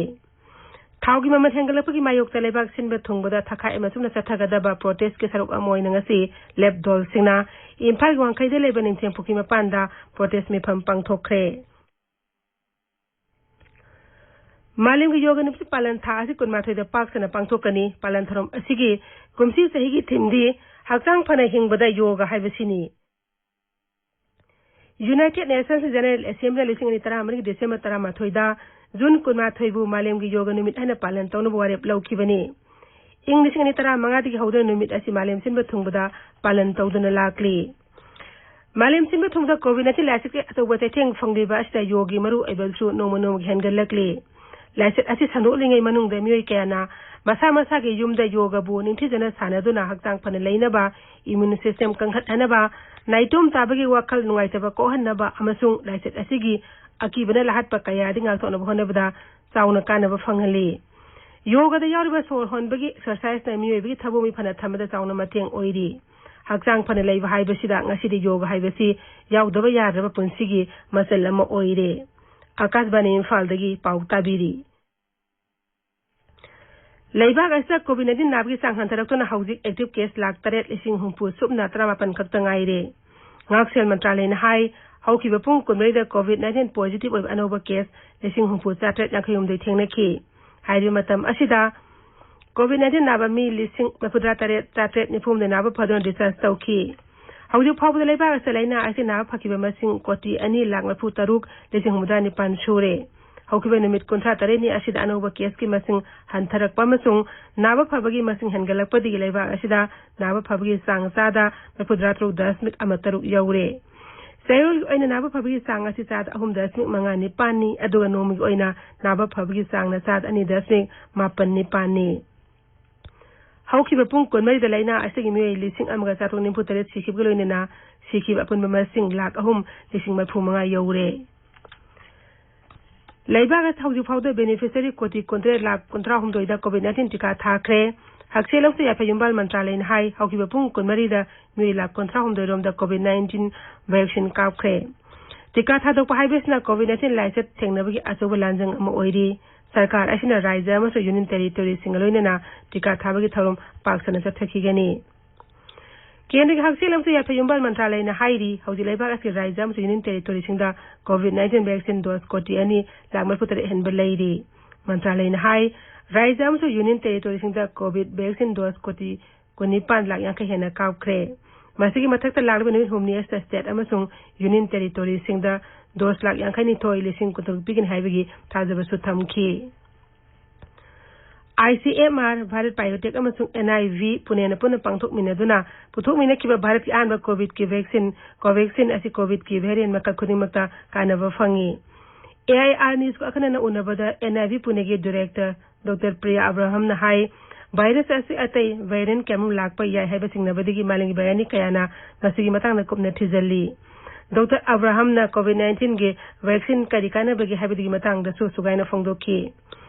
ꯊꯥꯎꯒꯤ ꯃꯃꯜ ꯍꯦꯟꯒꯠꯂꯛꯄꯒꯤ ꯃꯥꯌꯣꯛꯇ ꯂꯩꯕꯥꯛ ꯁꯤꯟꯕ ꯊꯨꯡꯕꯗ ꯊꯈꯥꯏ ꯑꯃ ꯆꯨꯝꯅ ꯆꯠꯊꯒꯗꯕ ꯄ꯭ꯔꯣꯇꯦꯁꯀꯤ ꯁꯔꯨꯛ ꯑꯃ ꯑꯣꯏꯅ ꯉꯁꯤ ꯂꯦꯞ ꯗꯣꯜꯁꯤꯡꯅ ꯏꯝꯐꯥꯜꯒꯤ ꯋꯥꯡꯈꯩꯗ ꯂꯩꯕ ꯅꯤꯡꯊꯦꯝ ꯄꯨꯈ꯭ꯔꯤ ꯃꯄꯥꯟꯗ ꯄ꯭ꯔꯣꯇꯦꯁ ꯃꯤꯐꯝ ꯄꯥꯡꯊꯣꯛꯈ꯭ꯔꯦ꯫ ꯃꯥꯂꯦꯝꯒꯤ ꯌꯣꯒ ꯅꯨꯃꯤꯠ ꯄꯥꯂꯟ ꯊꯥ ꯑꯁꯤ ꯀꯨꯟꯃꯥꯊꯣꯏꯗ ꯄꯥꯛ ꯁꯟꯅ ꯄꯥꯡꯊꯣꯛꯀꯅꯤ꯫ ꯄꯥꯂꯟ ꯊꯧꯔꯝ ꯑꯁꯤꯒꯤ ꯀꯨꯝꯁꯤ ꯆꯍꯤꯒꯤ ꯊꯤꯝꯗꯤ ꯍꯛꯆꯥꯡ ꯐꯅ ꯍꯤꯡꯕꯗ ꯌꯣꯒ ꯍꯥꯏꯕꯁꯤꯅꯤ꯫ ꯌꯨꯅꯥꯏꯇꯦꯗ ꯅꯦꯁꯟꯁ ꯖꯦꯅꯔꯦꯜ ꯑꯦꯁꯦꯝꯕ꯭ꯂꯤꯅ ꯂꯤꯁꯤꯡ ꯑꯅꯤ ꯇꯔꯥꯃꯔꯤꯒꯤ ꯗꯤꯁꯦꯝꯕꯔ ꯇꯔꯥꯃꯥꯊꯣꯏꯗ ꯖꯨꯟ ꯀꯨꯟꯃꯥꯊꯣꯏꯕꯨ ꯃꯥꯂꯦꯝꯒꯤ ꯌꯣꯒ ꯅꯨꯃꯤꯠ ꯍꯥꯏꯅ ꯄꯥꯂꯟ ꯇꯧꯅꯕ ꯋꯥꯔꯦꯞ ꯂꯧꯈꯤꯕꯅꯤ꯫ ꯏꯪ ꯂꯤꯁꯤꯡ ꯑꯅꯤ ꯇꯔꯥꯃꯉꯥꯗꯒꯤ ꯍꯧꯗꯨꯅ ꯅꯨꯃꯤꯠ ꯑꯁꯤ ꯃꯥꯂꯦꯝ ꯁꯤꯟꯕ ꯊꯨꯡꯕꯗ ꯄꯥꯂꯟ ꯇꯧꯗꯨꯅ ꯂꯥꯛꯂꯤ꯫ ꯃꯥꯂꯦꯝ ꯁꯤꯟꯕ ꯊꯨꯡꯕꯗ ꯀꯣꯚꯤꯗ ꯅꯥꯏꯟꯇꯤꯟ ꯂꯥꯏꯆꯠꯀꯤ ꯑꯆꯧꯕ ꯆꯩꯊꯦꯡ ꯐꯪꯂꯤꯕ ꯑꯁꯤꯗ ꯌꯣꯒꯒꯤ ꯃꯔꯨ ꯑꯣꯏꯕꯁꯨ ꯅꯣꯡꯃ ꯅꯣꯡꯃꯒꯤ ꯍꯦꯟꯒꯠꯂꯛꯂꯤ꯫ ꯂꯥꯏꯆꯠ ꯑꯁꯤ ꯁꯟꯗꯣꯛꯂꯤꯉꯩ ꯃꯅꯨꯡꯗ ꯃꯤꯑꯣꯏ ꯀꯌꯥꯅ ꯃꯁꯥ ꯃꯁꯥꯒꯤ ꯌꯨꯝꯗ ꯌꯣꯒꯕꯨ ꯅꯤꯡꯊꯤꯖꯅ ꯁꯥꯟꯅꯗꯨꯅ ꯍꯛꯆꯥꯡ ꯐꯅ ꯂꯩꯅꯕ, ꯏꯃ꯭ꯌꯨꯟ ꯁꯤꯁꯇꯦꯝ ꯀꯟꯈꯠꯍꯟꯅꯕ, ꯅꯥꯏꯇꯣꯝ ꯇꯥꯕꯒꯤ ꯋꯥꯈꯜ ꯅꯨꯡꯉꯥꯏꯇꯕ ꯀꯣꯛꯍꯟꯅꯕ ꯑꯃꯁꯨꯡ ꯂꯥꯏꯆꯠ ꯑꯁꯤꯒꯤ ꯑꯀꯤꯕꯅ ꯂꯥꯍꯠꯄ ꯀꯌꯥꯗꯒꯤ ꯉꯥꯛꯊꯣꯛꯅꯕ ꯍꯣꯠꯅꯕꯗ ꯆꯥꯎꯅ ꯀꯥꯟꯅꯕ ꯐꯪꯍꯜꯂꯤ꯫ ꯌꯣꯒꯗ ꯌꯥꯎꯔꯤꯕ ꯁꯣꯔ ꯍꯣꯟꯕꯒꯤ ꯑꯦꯛꯁꯔꯁꯥꯏꯖꯅ ꯃꯤꯑꯣꯏꯕꯒꯤ ꯊꯕꯣꯡ ꯃꯤꯠ ꯐꯅ ꯊꯝꯕꯗ ꯆꯥꯎꯅ ꯃꯇꯦꯡ ꯑꯣꯏꯔꯤ꯫ ꯍꯛꯆꯥꯡ ꯐꯅ ꯂꯩꯕ ꯍꯥꯏꯕꯁꯤꯗ ꯉꯁꯤꯗꯤ ꯌꯣꯒ ꯍꯥꯏꯕꯁꯤ ꯌꯥꯎꯗꯕ ꯌꯥꯗ꯭ꯔꯕ ꯄꯨꯟꯁꯤꯒꯤ ꯃꯆꯜ ꯑꯃ ꯑꯣꯏꯔꯦ꯫ ꯑꯀꯥꯁꯕꯥꯅꯤ ꯏꯝꯐꯥꯜꯗꯒꯤ ꯄꯥꯎ ꯇꯥꯕꯤꯔꯤ꯫ ꯂꯩꯕꯥꯛ ꯑꯁꯤꯗ ꯀꯣꯚꯤꯗ ꯅꯥꯏꯟꯇꯤꯟ ꯅꯥꯕꯒꯤ ꯆꯥꯡ ꯍꯟꯊꯔꯛꯇꯨꯅ ꯍꯧꯖꯤꯛ ꯑꯦꯛꯇꯤꯚ ꯀꯦꯁ ꯂꯥꯈ ꯇꯔꯦꯠ ꯂꯤꯁꯤꯡ ꯍꯨꯝꯐꯨ ꯁꯨꯞꯅ ꯇꯔꯥꯃꯥꯄꯟ ꯈꯛꯇ ꯉꯥꯏꯔꯦ꯫ ꯉꯥꯛꯁꯦꯜ ꯃꯟꯇ꯭ꯔꯥꯂꯌꯅ ꯍꯥꯏ, ꯍꯧꯈꯤꯕ ꯄꯨꯡ ꯀꯨꯟꯃꯔꯤꯗ ꯀꯣꯚꯤꯗ ꯅꯥꯏꯟꯇꯤꯟ ꯄꯣꯖꯤꯇꯤꯚ ꯑꯣꯏꯕ ꯑꯅꯧꯕ ꯀꯦꯁ ꯂꯤꯁꯤꯡ ꯍꯨꯝꯐꯨ ꯆꯥꯇ꯭ꯔꯦꯠ ꯌꯥꯡꯈꯩ ꯍꯨꯝꯗꯣꯏ ꯊꯦꯡꯅꯈꯤ꯫ ꯍꯥꯏꯔꯤꯕ ꯃꯇꯝ ꯑꯁꯤꯗ ꯀꯣꯚꯤꯗ ꯅꯥꯏꯟꯇꯤꯟ ꯅꯥꯕ ꯃꯤ ꯂꯤꯁꯤꯡ ꯃꯔꯤꯐꯨꯇꯔꯥ ꯇꯔꯦꯠ ꯆꯥꯇ꯭ꯔꯦꯠ ꯅꯤꯐꯨ ꯍꯨꯝꯗꯣꯏ ꯅꯥꯕ ꯐꯗꯨꯅ ꯗꯤꯁꯆꯥꯔꯖ ꯇꯧꯈꯤ꯫ ꯍꯧꯖꯤꯛ ꯐꯥꯎꯕꯗ ꯂꯩꯕꯥꯛ ꯑꯁꯤꯗ ꯂꯥꯏꯅꯥ ꯑꯁꯤ ꯅꯥꯕ ꯐꯈꯤꯕ ꯃꯁꯤꯡ ꯀꯣꯇꯤ ꯑꯅꯤ ꯂꯥꯈ ꯃꯔꯤꯐꯨ ꯇꯔꯨꯛ ꯂꯤꯁꯤꯡ ꯍꯨꯝꯐꯨꯇꯔꯥ ꯅꯤꯄꯥꯟ ꯁꯨꯔꯦ꯫ ꯍꯧꯈꯤꯕ ꯅꯨꯃꯤꯠ ꯀꯨꯟꯊ꯭ꯔꯥ ꯇꯔꯦꯠꯅꯤ ꯑꯁꯤꯗ ꯑꯅꯧꯕ ꯀꯦꯁꯀꯤ ꯃꯁꯤꯡ ꯍꯟꯊꯔꯛꯄ ꯑꯃꯁꯨꯡ ꯅꯥꯕ ꯐꯕꯒꯤ ꯃꯁꯤꯡ ꯍꯦꯟꯒꯠꯂꯛꯄꯗꯒꯤ ꯂꯩꯕꯥꯛ ꯑꯁꯤꯗ ꯅꯥꯕ ꯐꯕꯒꯤ ꯆꯥꯡ ꯆꯥꯗ ꯃꯔꯤꯐꯨꯇꯔꯥ ꯇꯔꯨꯛ ꯗꯁꯃꯤꯛ ꯑꯃ ꯇꯔꯨꯛ ꯌꯧꯔꯦ꯫ ꯆꯌꯣꯜꯒꯤ ꯑꯣꯏꯅ ꯅꯥꯕ ꯐꯕꯒꯤ ꯆꯥꯡ ꯑꯁꯤ ꯆꯥꯗ ꯑꯍꯨꯝ ꯗꯁꯃꯤꯛ ꯃꯉꯥ ꯅꯤꯄꯥꯟꯅꯤ, ꯑꯗꯨꯒ ꯅꯣꯡꯃꯒꯤ ꯑꯣꯏꯅ ꯅꯥꯕ ꯐꯕꯒꯤ ꯆꯥꯡꯅ ꯆꯥꯗ ꯑꯅꯤ ꯗꯁꯃꯤꯛ ꯃꯥꯄꯟ ꯅꯤꯄꯥꯟꯅꯤ꯫ ꯍꯧꯈꯤꯕ ꯄꯨꯡ ꯀꯨꯟꯃꯔꯤꯗ ꯂꯥꯏꯅꯥ ꯑꯁꯤꯒꯤ ꯃꯤꯑꯣꯏ ꯂꯤꯁꯤꯡ ꯑꯃꯒ ꯆꯥꯇ꯭ꯔꯨꯛ ꯅꯤꯐꯨ ꯇꯔꯦꯠ ꯁꯤꯈꯤꯕꯒ ꯂꯣꯏꯅꯅ ꯁꯤꯈꯤꯕ ꯑꯄꯨꯟꯕ ꯃꯁꯤꯡ ꯂꯥꯈ ꯑꯍꯨꯝ ꯂꯤꯁꯤꯡ ꯃꯔꯤꯐꯨ ꯃꯉꯥ ꯌꯧꯔꯦ꯫ ꯂꯩꯕꯥꯛ ꯑꯁꯤꯗ ꯍꯧꯖꯤꯛ ꯐꯥꯎꯗ beneficiary ꯀꯣꯇꯤ ꯀꯨꯟꯇꯔꯦꯠ ꯂꯥꯈ ꯀꯨꯟꯊ꯭ꯔꯥ ꯍꯨꯝꯗꯣꯏꯗ COVID nineteen ꯇꯤꯀꯥ ꯊꯥꯈ꯭ꯔꯦ꯫ ꯍꯛꯁꯦꯜ ꯑꯃꯁꯨꯡ ꯌꯥꯏꯐ ꯌꯨꯝꯕꯥꯜ ꯃꯟꯇ꯭ꯔꯥꯂꯌꯅ ꯍꯥꯏ, ꯍꯧꯈꯤꯕ ꯄꯨꯡ ꯀꯨꯟꯃꯔꯤꯗ ꯃꯤꯑꯣꯏ ꯂꯥꯈ ꯀꯨꯟꯊ꯭ꯔꯥ ꯍꯨꯝꯗꯣꯏ ꯔꯣꯝꯗ COVID nineteen vaccine ꯀꯥꯞꯈ꯭ꯔꯦ꯫ ꯇꯤꯀꯥ ꯊꯥꯗꯣꯛꯄ ꯍꯥꯏꯕꯁꯤꯅ COVID nineteen ꯂꯥꯏꯆꯠ ꯊꯦꯡꯅꯕꯒꯤ ꯑꯆꯧꯕ ꯂꯥꯟꯖꯪ ꯑꯃ ꯑꯣꯏꯔꯤ꯫ ꯁꯔꯀꯥꯔ ꯑꯁꯤꯅ ꯔꯥꯖ꯭ꯌ ꯑꯃꯁꯨꯡ union territoryꯁꯤꯡꯒ ꯂꯣꯏꯅꯅ ꯇꯤꯀꯥ ꯊꯥꯕꯒꯤ ꯊꯧꯔꯝ ꯄꯥꯛ ꯁꯟꯅ ꯆꯠꯊꯈꯤꯒꯅꯤ꯫ ꯀꯦꯟꯗ꯭ꯔꯒꯤ ꯍꯛꯁꯦꯜ ꯑꯃꯁꯨꯡ ꯌꯥꯏꯐ ꯌꯨꯝꯕꯥꯜ ꯃꯟꯇ꯭ꯔꯥꯂꯌꯅ ꯍꯥꯏꯔꯤ, ꯍꯧꯖꯤꯛ ꯂꯩꯕꯥꯛ ꯑꯁꯤꯒꯤ ꯔꯥꯖ꯭ꯌ ꯑꯃꯁꯨꯡ union territoryꯁꯤꯡꯗ COVID nineteen vaccine dose ꯀꯣꯇꯤ ꯑꯅꯤ ꯂꯥꯈ ꯃꯔꯤꯐꯨ ꯇꯔꯦꯠ ꯍꯦꯟꯕ ꯂꯩꯔꯤ꯫ ꯃꯟꯇ꯭ꯔꯥꯂꯌꯅ ꯍꯥꯏ, ꯔꯥꯖ꯭ꯌ ꯑꯃꯁꯨꯡ union territoryꯁꯤꯡꯗ COVID vaccine dose ꯀꯣꯇꯤ ꯀꯨꯟꯅꯤꯄꯥꯟ lakh ꯌꯥꯡꯈꯩ ꯍꯦꯟꯅ ꯀꯥꯞꯈ꯭ꯔꯦ꯫ ꯃꯁꯤꯒꯤ ꯃꯊꯛꯇ ꯂꯥꯛꯂꯤꯕ ꯅꯨꯃꯤꯠ ꯍꯨꯝꯅꯤ ꯑꯁꯤꯗ state ꯑꯃꯁꯨꯡ union territoryꯁꯤꯡꯗ dose ꯂꯥꯈ ꯌꯥꯡꯈꯩ ꯅꯤꯊꯣꯏ ꯂꯤꯁꯤꯡ ꯀꯨꯟꯇꯔꯨꯛ ꯄꯤꯒꯅꯤ ꯍꯥꯏꯕꯒꯤ ꯊꯥꯖꯕꯁꯨ ꯊꯝꯈꯤ꯫ ICMR, Bharat Biotech ꯑꯃꯁꯨꯡ NIV Puneꯅ ꯄꯨꯟꯅ ꯄꯥꯡꯊꯣꯛꯃꯤꯟꯅꯗꯨꯅ ꯄꯨꯊꯣꯛꯃꯤꯟꯅꯈꯤꯕ ꯚꯥꯔꯠꯀꯤ ꯑꯍꯥꯟꯕ COVIDꯀꯤ vaccine Covaxin ꯑꯁꯤ COVIDꯀꯤ variant ꯃꯈꯜ ꯈꯨꯗꯤꯡꯃꯛꯇ ꯀꯥꯟꯅꯕ ꯐꯪꯉꯤ꯫ AIR Newsꯀ ꯑꯈꯟꯅꯅ ꯎꯅꯕꯗ NIV Puneꯒꯤ director Doctor Priya Abrahamꯅ ꯍꯥꯏ, virus ꯑꯁꯤ ꯑꯇꯩ variant ꯀꯌꯥꯃꯔꯨꯝ ꯂꯥꯛꯄ ꯌꯥꯏ ꯍꯥꯏꯕ ꯆꯤꯡꯅꯕꯗꯒꯤ ꯃꯥꯂꯦꯝꯒꯤ ꯕꯩꯔꯥꯅꯤꯛ ꯀꯌꯥꯅ ꯃꯁꯤꯒꯤ ꯃꯇꯥꯡꯗ ꯀꯨꯞꯅ ꯊꯤꯖꯤꯜꯂꯤ꯫ Doctor Abrahamꯅ COVID nineteenꯒꯤ vaccine ꯀꯔꯤ ꯀꯥꯟꯅꯕꯒꯦ ꯍꯥꯏꯕꯗꯨꯒꯤ ꯃꯇꯥꯡꯗꯁꯨ ꯁꯨꯒꯥꯏꯅ ꯐꯣꯡꯗꯣꯛꯈꯤ꯫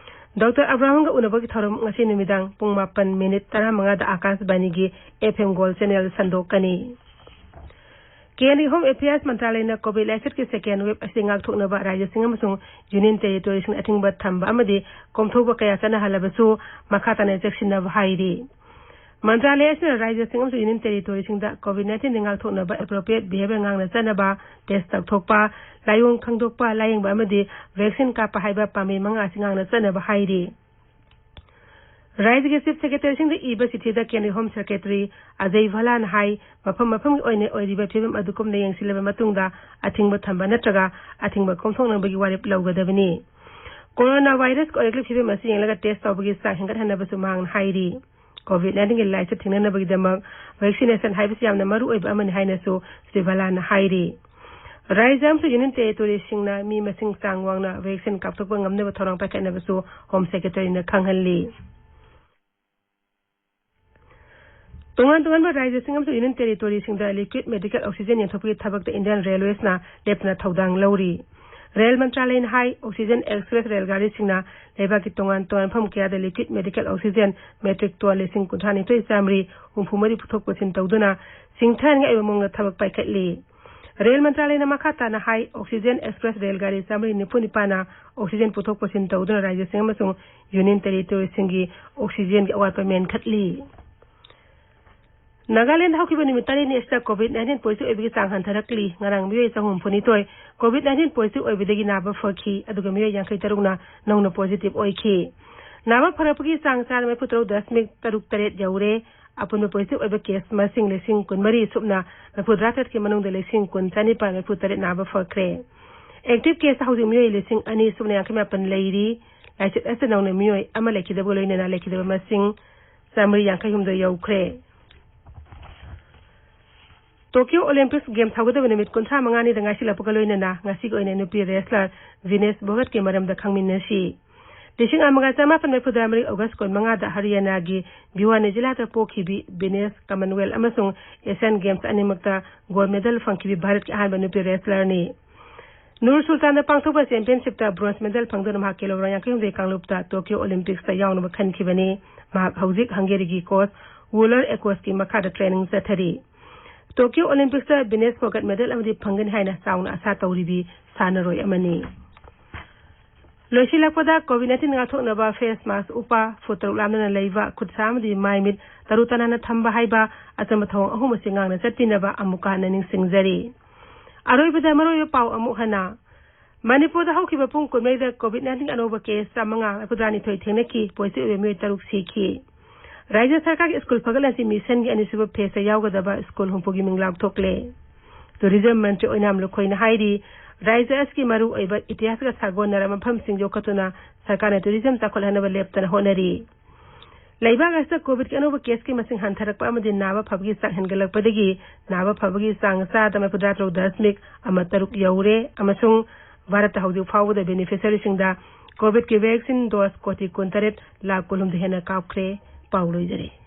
Doctor Abrahamꯒ ꯎꯅꯕꯒꯤ ꯊꯧꯔꯝ ꯉꯁꯤ ꯅꯨꯃꯤꯗꯥꯡ ꯄꯨꯡ ꯃꯥꯄꯟ minute ꯇꯔꯥꯃꯉꯥꯗ ꯑꯥꯀꯥꯁꯕꯥꯅꯤꯒꯤ FM Gold channel ꯁꯟꯗꯣꯛꯀꯅꯤ꯫ ꯀꯦꯟꯗ꯭ꯔꯒꯤ Home Affairs ꯃꯟꯇ꯭ꯔꯥꯂꯌꯅ COVID ꯂꯥꯏꯆꯠꯀꯤ second wave ꯑꯁꯤ ꯉꯥꯛꯊꯣꯛꯅꯕ ꯔꯥꯖ꯭ꯌꯁꯤꯡ ꯑꯃꯁꯨꯡ union territoryꯁꯤꯡꯗ ꯑꯊꯤꯡꯕ ꯊꯝꯕ ꯑꯃꯗꯤ ꯀꯣꯝꯊꯣꯛꯄ ꯀꯌꯥ ꯆꯠꯅꯍꯜꯂꯕꯁꯨ ꯃꯈꯥ ꯇꯥꯅ ꯆꯦꯛꯁꯤꯟꯅꯕ ꯍꯥꯏꯔꯤ꯫ ꯃꯟꯇ꯭ꯔꯥꯂꯌ ꯑꯁꯤꯅ ꯔꯥꯖ꯭ꯌꯁꯤꯡ ꯑꯃꯁꯨꯡ union territoryꯁꯤꯡꯗ COVID nineteenꯗꯒꯤ ꯉꯥꯛꯊꯣꯛꯅꯕ appropriate behavior ꯉꯥꯛꯅ ꯆꯠꯅꯕ, test ꯇꯧꯊꯣꯛꯄ, ꯂꯥꯏꯑꯣꯡ ꯈꯪꯗꯣꯛꯄ, ꯂꯥꯌꯦꯡꯕ ꯑꯃꯗꯤ vaccine ꯀꯥꯞꯄ ꯍꯥꯏꯕ ꯄꯥꯝꯕꯩ ꯃꯉꯥ ꯑꯁꯤ ꯉꯥꯛꯅ ꯆꯠꯅꯕ ꯍꯥꯏꯔꯤ꯫ ꯔꯥꯖ꯭ꯌꯒꯤ chief secretaryꯁꯤꯡꯗ ꯏꯕ ꯆꯤꯊꯤꯗ ꯀꯦꯟꯗ꯭ꯔꯒꯤ Home Secretary ꯑꯖꯌ ꯚꯜꯂꯥꯅ ꯍꯥꯏ, ꯃꯐꯝ ꯃꯐꯝꯒꯤ ꯑꯣꯏꯅ ꯑꯣꯏꯔꯤꯕ ꯐꯤꯕꯝ ꯑꯗꯨ ꯀꯨꯞꯅ ꯌꯦꯡꯁꯤꯜꯂꯕ ꯃꯇꯨꯡꯗ ꯑꯊꯤꯡꯕ ꯊꯝꯕ ꯅꯠꯇ꯭ꯔꯒ ꯑꯊꯤꯡꯕ ꯀꯣꯝꯊꯣꯛꯅꯕꯒꯤ ꯋꯥꯔꯦꯞ ꯂꯧꯒꯗꯕꯅꯤ꯫ Corona virusꯀꯤ ꯑꯣꯏꯔꯛꯂꯤꯕ ꯐꯤꯕꯝ ꯑꯁꯤ ꯌꯦꯡꯂꯒ test ꯇꯧꯕꯒꯤ ꯆꯥꯡ ꯍꯦꯟꯒꯠꯍꯟꯅꯕꯁꯨ ꯃꯍꯥꯛꯅ ꯍꯥꯏꯔꯤ꯫ COVID nineteenꯒꯤ ꯂꯥꯏꯆꯠ ꯊꯤꯡꯅꯅꯕꯒꯤꯗꯃꯛ vaccination ꯍꯥꯏꯕꯁꯤ ꯌꯥꯝꯅ ꯃꯔꯨ ꯑꯣꯏꯕ ꯑꯃꯅꯤ ꯍꯥꯏꯅꯁꯨ ꯁ꯭ꯔꯤ ꯚꯜꯂꯥꯅ ꯍꯥꯏꯔꯤ꯫ ꯔꯥꯖ꯭ꯌ ꯑꯃꯁꯨꯡ union territoryꯁꯤꯡꯅ ꯃꯤ ꯃꯁꯤꯡ ꯆꯥꯡ ꯋꯥꯡꯅ vaccine ꯀꯥꯞꯊꯣꯛꯄ ꯉꯝꯅꯕ ꯊꯧꯔꯥꯡ ꯄꯥꯏꯈꯠꯅꯕꯁꯨ Home Secretaryꯅ ꯈꯪꯍꯜꯂꯤ꯫ ꯇꯣꯉꯥꯟ ꯇꯣꯉꯥꯟꯕ ꯔꯥꯖ꯭ꯌꯁꯤꯡ ꯑꯃꯁꯨꯡ ꯌꯨꯅꯤꯌꯟ ꯇꯦꯔꯤꯇꯣꯔꯤꯁꯤꯡꯗ ꯂꯤꯀ꯭ꯋꯤꯗ ꯃꯦꯗꯤꯀꯦꯜ ꯑꯣꯛꯁꯤꯖꯦꯟ ꯌꯦꯟꯊꯣꯛꯄꯒꯤ ꯊꯕꯛꯇ ꯏꯟꯗꯤꯌꯟ ꯔꯦꯜꯋꯦꯁꯅ ꯂꯦꯞꯇꯅ ꯊꯧꯗꯥꯡ ꯂꯧꯔꯤ꯫ ꯔꯦꯜ ꯃꯟꯇ꯭ꯔꯥꯂꯌꯅ ꯍꯥꯏ, ꯑꯣꯛꯁꯤꯖꯦꯟ ꯑꯦꯛꯁꯄ꯭ꯔꯦꯁ ꯔꯦꯜ ꯒꯥꯔꯤꯁꯤꯡꯅ ꯂꯩꯕꯥꯛꯀꯤ ꯇꯣꯉꯥꯟ ꯇꯣꯉꯥꯟꯕ ꯃꯐꯝ ꯀꯌꯥꯗ liquid medical oxygen metric ton ꯂꯤꯁꯤꯡ ꯀꯨꯟꯊ꯭ꯔꯥ ꯅꯤꯊꯣꯏ ꯆꯥꯃꯔꯤ ꯍꯨꯝꯐꯨ ꯃꯔꯤ ꯄꯨꯊꯣꯛ ꯄꯨꯁꯤꯟ ꯇꯧꯗꯨꯅ ꯁꯤꯡꯊꯥꯅꯤꯡꯉꯥꯏ ꯑꯣꯏꯕ ꯃꯑꯣꯡꯗ ꯊꯕꯛ ꯄꯥꯏꯈꯠꯂꯤ꯫ ꯔꯦꯜ ꯃꯟꯇ꯭ꯔꯥꯂꯌꯅ ꯃꯈꯥ ꯇꯥꯅ ꯍꯥꯏ, ꯑꯣꯛꯁꯤꯖꯦꯟ ꯑꯦꯛꯁꯄ꯭ꯔꯦꯁ ꯔꯦꯜ ꯒꯥꯔꯤ ꯆꯥꯃꯔꯤ ꯅꯤꯐꯨ ꯅꯤꯄꯥꯟꯅ ꯑꯣꯛꯁꯤꯖꯦꯟ ꯄꯨꯊꯣꯛ ꯄꯨꯁꯤꯟ ꯇꯧꯗꯨꯅ ꯔꯥꯖ꯭ꯌꯁꯤꯡ ꯑꯃꯁꯨꯡ ꯌꯨꯅꯤꯌꯟ ꯇꯦꯔꯤꯇꯣꯔꯤꯁꯤꯡꯒꯤ ꯑꯣꯛꯁꯤꯖꯦꯟꯒꯤ ꯑꯋꯥꯠꯄ ꯃꯦꯟꯈꯠꯂꯤ꯫ ꯅꯥꯒꯥꯂꯦꯟꯗ ꯍꯧꯈꯤꯕ ꯅꯨꯃꯤꯠ ꯇꯔꯦꯠꯅꯤ ꯑꯁꯤꯗ ꯀꯣꯚꯤꯗ ꯅꯥꯏꯟꯇꯤꯟ ꯄꯣꯖꯤꯇꯤꯚ ꯑꯣꯏꯕꯒꯤ ꯆꯥꯡ ꯍꯟꯊꯔꯛꯂꯤ꯫ ꯉꯔꯥꯡ ꯃꯤꯑꯣꯏ ꯆꯍꯨꯝ ꯍꯨꯝꯐꯨ ꯅꯤꯊꯣꯏ ꯀꯣꯚꯤꯗ ꯅꯥꯏꯟꯇꯤꯟ ꯄꯣꯖꯤꯇꯤꯚ ꯑꯣꯏꯕꯗꯒꯤ ꯅꯥꯕ ꯐꯈꯤ, ꯑꯗꯨꯒ ꯃꯤꯑꯣꯏ ꯌꯥꯡꯈꯩ ꯇꯔꯨꯛꯅ ꯅꯧꯅ ꯄꯣꯖꯤꯇꯤꯚ ꯑꯣꯏꯈꯤ꯫ ꯅꯥꯕ ꯐꯔꯛꯄꯒꯤ ꯆꯥꯡ ꯆꯥꯗ ꯃꯔꯤꯐꯨ ꯇꯔꯨꯛ ꯗꯁꯃꯤꯛ ꯇꯔꯨꯛ ꯇꯔꯦꯠ ꯌꯧꯔꯦ꯫ ꯑꯄꯨꯟꯕ ꯄꯣꯖꯤꯇꯤꯚ ꯑꯣꯏꯕ ꯀꯦꯁ ꯃꯁꯤꯡ ꯂꯤꯁꯤꯡ ꯀꯨꯟꯃꯔꯤ ꯁꯨꯞꯅ ꯃꯔꯤꯐꯨ ꯇꯔꯥ ꯇꯔꯦꯠꯀꯤ ꯃꯅꯨꯡꯗ ꯂꯤꯁꯤꯡ ꯀꯨꯟ ꯆꯥꯅꯤꯄꯥꯟ ꯃꯔꯤꯐꯨ ꯇꯔꯦꯠ ꯅꯥꯕ ꯐꯈ꯭ꯔꯦ꯫ ꯑꯦꯛꯇꯤꯚ ꯀꯦꯁ ꯍꯧꯖꯤꯛ ꯃꯤꯑꯣꯏ ꯂꯤꯁꯤꯡ ꯑꯅꯤ ꯁꯨꯞꯅ ꯌꯥꯡꯈꯩ ꯃꯥꯄꯟ ꯂꯩꯔꯤ꯫ ꯂꯥꯏꯆꯠ ꯑꯁꯤꯗ ꯅꯧꯅ ꯃꯤꯑꯣꯏ ꯑꯃ ꯂꯩꯈꯤꯗꯕꯒ ꯂꯣꯏꯅꯅ ꯂꯩꯈꯤꯗꯕ ꯃꯁꯤꯡ ꯆꯥꯃꯔꯤ ꯌꯥꯡꯈꯩ ꯍꯨꯝꯗꯣꯏ ꯌꯧꯈ꯭ꯔꯦ꯫ ꯇꯣꯀꯤꯌꯣ ꯑꯣꯂꯤꯝꯄꯤꯛꯁ ꯒꯦꯝꯁ ꯍꯧꯒꯗꯕ ꯅꯨꯃꯤꯠ ꯀꯨꯟꯊ꯭ꯔꯥ ꯃꯉꯥꯅꯤꯗ ꯉꯥꯏꯁꯤꯜꯂꯛꯄꯒ ꯂꯣꯏꯅꯅ ꯉꯁꯤꯒꯤ ꯑꯣꯏꯅ ꯅꯨꯄꯤ ꯔꯦꯁꯂꯔ ꯚꯤꯅꯦꯁ ꯚꯣꯒꯠꯀꯤ ꯃꯔꯝꯗ ꯈꯪꯃꯤꯟꯅꯁꯤ꯫ ꯂꯤꯁꯤꯡ ꯑꯃꯒ ꯆꯃꯥꯄꯟ ꯃꯔꯤꯐꯨꯇꯔꯥ ꯃꯔꯤ ꯑꯣꯒꯁ ꯀꯨꯟꯃꯉꯥꯗ ꯍꯔꯤꯌꯥꯅꯥꯒꯤ ꯚꯤꯋꯥꯅꯤ ꯖꯤꯂꯥꯗ ꯄꯣꯛꯈꯤꯕꯤ ꯚꯤꯅꯦꯁ ꯀꯃꯟꯋꯦꯜꯊ ꯑꯃꯁꯨꯡ ꯑꯦꯁꯤꯌꯥꯟ ꯒꯦꯝꯁ ꯑꯅꯤꯃꯛꯇ ꯒꯣꯜꯗ ꯃꯦꯗꯜ ꯐꯪꯈꯤꯕꯤ ꯚꯥꯔꯠꯀꯤ ꯑꯍꯥꯟꯕ ꯅꯨꯄꯤ ꯔꯦꯁꯂꯔꯅꯤ꯫ ꯅꯨꯔ ꯁꯨꯜꯇꯥꯟꯗ ꯄꯥꯡꯊꯣꯛꯄ ꯆꯦꯝꯄꯤꯌꯟꯁꯤꯞꯇ ꯕ꯭ꯔꯣꯟꯖ ꯃꯦꯗꯜ ꯐꯪꯗꯨꯅ ꯃꯍꯥꯛ ꯀꯤꯂꯣꯒ꯭ꯔꯥꯝ ꯌꯥꯡꯈꯩ ꯍꯨꯝꯗꯣꯏ ꯀꯥꯡꯂꯨꯞꯇ ꯇꯣꯀꯤꯌꯣ ꯑꯣꯂꯤꯝꯄꯤꯛꯁꯇ ꯌꯥꯎꯅꯕ ꯈꯟꯈꯤꯕꯅꯤ꯫ ꯃꯍꯥꯛ ꯍꯧꯖꯤꯛ ꯍꯪꯒꯦꯔꯤꯒꯤ ꯀꯣꯆ ꯋꯨꯂꯔ ꯑꯦꯀꯣꯁꯀꯤ ꯃꯈꯥꯗ ꯇ꯭ꯔꯦꯅꯤꯡ ꯆꯠꯊꯔꯤ꯫ ꯇꯣꯀꯤꯌꯣ ꯑꯣꯂꯤꯝꯄꯤꯛꯁꯇ ꯚꯤꯅꯦꯁ ꯐꯣꯒꯠ ꯃꯦꯗꯜ ꯑꯃꯗꯤ ꯐꯪꯒꯅꯤ ꯍꯥꯏꯅ ꯆꯥꯎꯅ ꯑꯥꯁꯥ ꯇꯧꯔꯤꯕꯤ ꯁꯥꯟꯅꯔꯣꯏ ꯑꯃꯅꯤ꯫ ꯂꯣꯏꯁꯤꯜꯂꯛꯄꯗ, ꯀꯣꯚꯤꯗ ꯅꯥꯏꯟꯇꯤꯟ ꯉꯥꯛꯊꯣꯛꯅꯕ ꯐꯦꯁ ꯃꯥꯁꯛ ꯎꯞꯄ, ꯐꯨꯠ ꯇꯔꯨꯛ ꯂꯥꯞꯅꯅ ꯂꯩꯕ, ꯈꯨꯠ ꯁꯥ ꯑꯃꯗꯤ ꯃꯥꯏ ꯃꯤꯠ ꯇꯔꯨ ꯇꯅꯥꯟꯅ ꯊꯝꯕ ꯍꯥꯏꯕ ꯑꯆꯝꯕ ꯊꯧꯑꯣꯡ ꯑꯍꯨꯝ ꯑꯁꯤ ꯉꯥꯛꯅ ꯆꯠꯄꯤꯅꯕ ꯑꯃꯨꯛꯀ ꯍꯟꯅ ꯅꯤꯡꯁꯤꯡꯖꯔꯤ꯫ ꯑꯔꯣꯏꯕꯗ ꯃꯔꯨꯑꯣꯏꯕ ꯄꯥꯎ ꯑꯃꯨꯛ ꯍꯟꯅ꯫ ꯃꯅꯤꯄꯨꯔꯗ ꯍꯧꯈꯤꯕ ꯄꯨꯡ ꯀꯨꯟꯃꯔꯤꯗ ꯀꯣꯚꯤꯗ ꯅꯥꯏꯟꯇꯤꯟ ꯑꯅꯧꯕ ꯀꯦꯁ ꯆꯥꯃꯉꯥ ꯃꯔꯤꯐꯨꯇꯔꯥꯅꯤꯊꯣꯏ ꯊꯦꯡꯅꯈꯤ, ꯄꯣꯖꯤꯇꯤꯚ ꯑꯣꯏꯕ ꯃꯤꯑꯣꯏ ꯇꯔꯨꯛ ꯁꯤꯈꯤ꯫ ꯔꯥꯖ꯭ꯌ ꯁꯔꯀꯥꯔꯒꯤ ꯁ꯭ꯀꯨꯜ ꯐꯒꯠꯍꯟꯁꯤ ꯃꯤꯁꯟꯒꯤ ꯑꯅꯤꯁꯨꯕ ꯐꯦꯁꯇ ꯌꯥꯎꯒꯗꯕ ꯁ꯭ꯀꯨꯜ ꯍꯨꯝꯐꯨꯒꯤ ꯃꯤꯡ ꯂꯥꯎꯊꯣꯛꯂꯦ꯫ ꯇꯨꯔꯤꯖꯝ ꯃꯟꯇ꯭ꯔꯤ ꯑꯣꯏꯅꯥꯝ ꯂꯨꯈꯣꯏꯅ ꯍꯥꯏꯔꯤ, ꯔꯥꯖ꯭ꯌ ꯑꯁꯤꯒꯤ ꯃꯔꯨꯑꯣꯏꯕ ꯏꯇꯤꯍꯥꯁꯀ ꯁꯥꯒꯣꯟꯅꯔꯕ ꯃꯐꯝꯁꯤꯡ ꯌꯣꯛꯈꯠꯇꯨꯅ ꯁꯔꯀꯥꯔꯅ ꯇꯨꯔꯤꯖꯝ ꯆꯥꯎꯈꯠꯍꯟꯅꯕ ꯂꯦꯞꯇꯅ ꯍꯣꯠꯅꯔꯤ꯫ ꯂꯩꯕꯥꯛ ꯑꯁꯤꯗ ꯀꯣꯚꯤꯗꯀꯤ ꯑꯅꯧꯕ ꯀꯦꯁꯀꯤ ꯃꯁꯤꯡ ꯍꯟꯊꯔꯛꯄ ꯑꯃꯗꯤ ꯅꯥꯕ ꯐꯕꯒꯤ ꯆꯥꯡ ꯍꯦꯟꯒꯠꯂꯛꯄꯗꯒꯤ ꯅꯥꯕ ꯐꯕꯒꯤ ꯆꯥꯡ ꯆꯥꯗ ꯃꯔꯤꯐꯨꯇꯔꯥ ꯇꯔꯨꯛ ꯗꯁꯃꯤꯛ ꯑꯃ ꯇꯔꯨꯛ ꯌꯧꯔꯦ ꯑꯃꯁꯨꯡ ꯚꯥꯔꯠꯇ ꯍꯧꯖꯤꯛ ꯐꯥꯎꯕꯗ ꯕꯦꯅꯤꯐꯤꯁꯔꯤꯁꯤꯡꯗ ꯀꯣꯚꯤꯗꯀꯤ ꯚꯦꯛꯁꯤꯟ ꯗꯣꯁ ꯀꯣꯇꯤ ꯀꯨꯟꯇꯔꯦꯠ ꯂꯥꯈ ꯀꯨꯟꯍꯨꯝꯗꯣꯏ ꯍꯦꯟꯅ ꯀꯥꯞꯈ꯭ꯔꯦ꯫ ꯄꯥꯎ ꯂꯣꯏꯖꯔꯦ꯫